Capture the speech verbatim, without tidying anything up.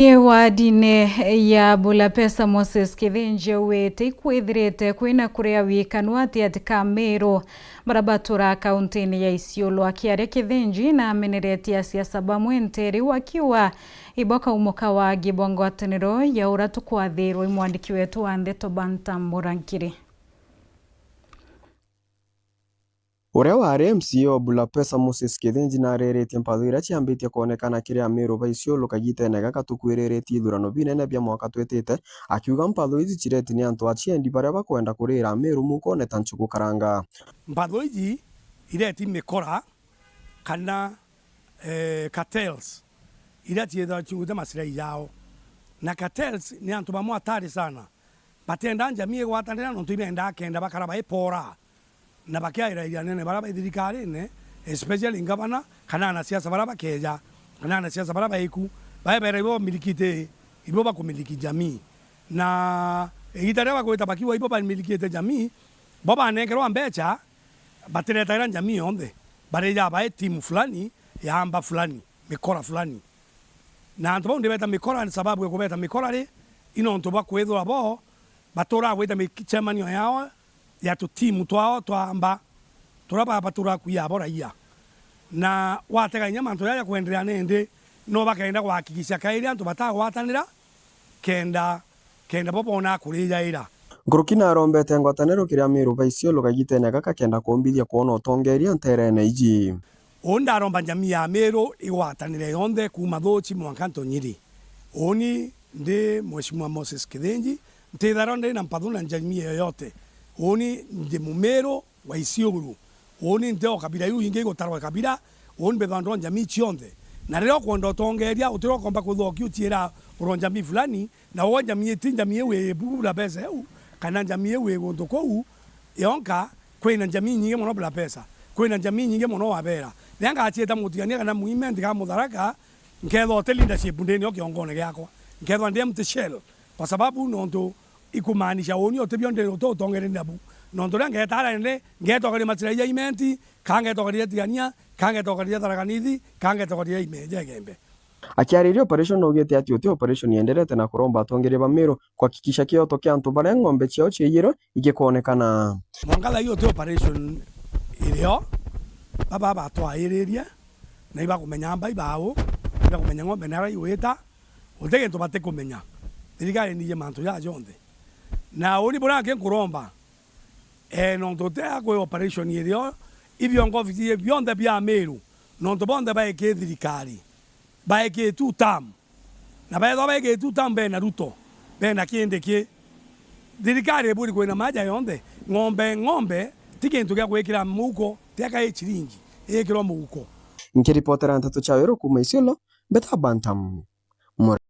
Ni wadine ya Bulapesa Moses Kithinji augite ikwithirite kwina kuria wikanu atiati ka Meru baria baturaga kauntine ya Isiolo. Akiaria Kithinji nameneretie asiasa bamwe ntere iu akiuga ibo kaumo ka wagi bwa ngwataniro ya uria tukwathirwe i mwandiki wetu wa ndeto Bantam Murankiri. Uria wari M C A o Bulapesa Moses Kithinji nareretie mpatho iria ciambitie kwonekana kiri Amiru ba Isiolo kagitene gaka tukwiriritie ithurano binene bia mwaka twitite, akiuga mpatho iji cireti ni antu aciendi baria bakwenda kurira Amiru mukone ta nchuku karanga. Mpatho iji ireti mikora kana, eh, cartels iria ciithagwa ciugite macirai jao. Na cartels ni antu bamwe atari sana. Batienda njamii igwatanira nontu ibendaa kenda bakara baipora na bakiairaira anene baria bai thirikarine, especially ngavana, kana anasiasa baria bakeja, kana anasiasa baria baiku, baebera ibo bamilikite, ibo bakumiliki jamii. Na igita riria bagwita bakiuga ibo bamilikite jamii, bo banenkerwa mbecha, batiretagira njamii yonthe, bareja bae timu fulani, ya amba fulani, mikora fulani. Na antu bau ndibeta mikora, ni sababu ya kubeta mikora ri, i nontu bwa kwithirwa bo baturaga gwita micemanio yao ya tutimu twao twa amba, turia ba-, baturaga kwia abo raia. Na watega inya mantu jaja kwenderea nindi, no bakenda kuhakikisha kairi antu batagwatanira, kenda, kenda bo boona kurijaira. Nkuruki narombete ngwataniro kiri Amiru ba Isiolo kagitene gaka kenda kumbithia kwona utongeria nterene iji. Uu ndaromba njamii ya Amiru igwatanire yonthe kuuma Thuchi mwanka Ntonyiri. Uuni ndi Mheshimiwa Moses Kithinji, ntitharwa ndiri na mpathu na njamii yoyote. Uuni ndi Mumiru wa Isiolo. Uuni nti o kabira iu ingi igutarwa kabira, uuni mbithondwa njamii cionthe. Na riria ukwenda utongeria, utira ukomba kwithirwa ukiuchiira uro njamii fulani, na ugwe njamii iti njamii iu ii Bulapesa iu, kana njamii iu ii guntu kuu yonka, kwina njamii inyingi mono Bulapesa, kwina njamii inyingi mono Wabera. Riria ngachiita Mutigania kana Mwime, ntiga Mutharaka, nkethwa uti leadership ndini o kiongone giakwa, nkethwa ndi empty shell, kwa sababu nontu ikumaanisha uuni utibio ndi uti utongeria nabu. Nontu riria ngeeta arene, ngeeta ukaria machirai ja Imenti, ka ngeeta ukaria Tigania, ka ngeeta ukaria Tharaka Nithi, ka ngeeta ukaria Ime-, ja Igembe. Akiariria operation augite ati uti operation yenderete na kuromba atongeria ba Miru kuhakikisha kioto kia antu baria ng'ombe ciao ciaiyirwe igikwonekana. Mwanka thaa ii uti operation irio, baba batwairirie, na ibakumenya mbai bau, ibakumenya ng'ombe nara igwita, uti gintu batikumenya. Thirikari niije mantu jaa jonthe. Na uuni buria angi nkuromba, ee, nontu uti akwi operation irio, ibiongo bionthe bia Miru, nontu bonthe baiki thirikari, baiki two term. Na beethwa baiki two term bena Ruto, bena Kindiki. Thirikari iburi kwina maja yonthe, ng'ombe, ng'ombe ti kintu gia gwikira muuko, ti aka i chiringi, igikirwa muuko. Nkiripotera nteto cia Weru kuuma Isiolo, mbeta Bantam. Mure-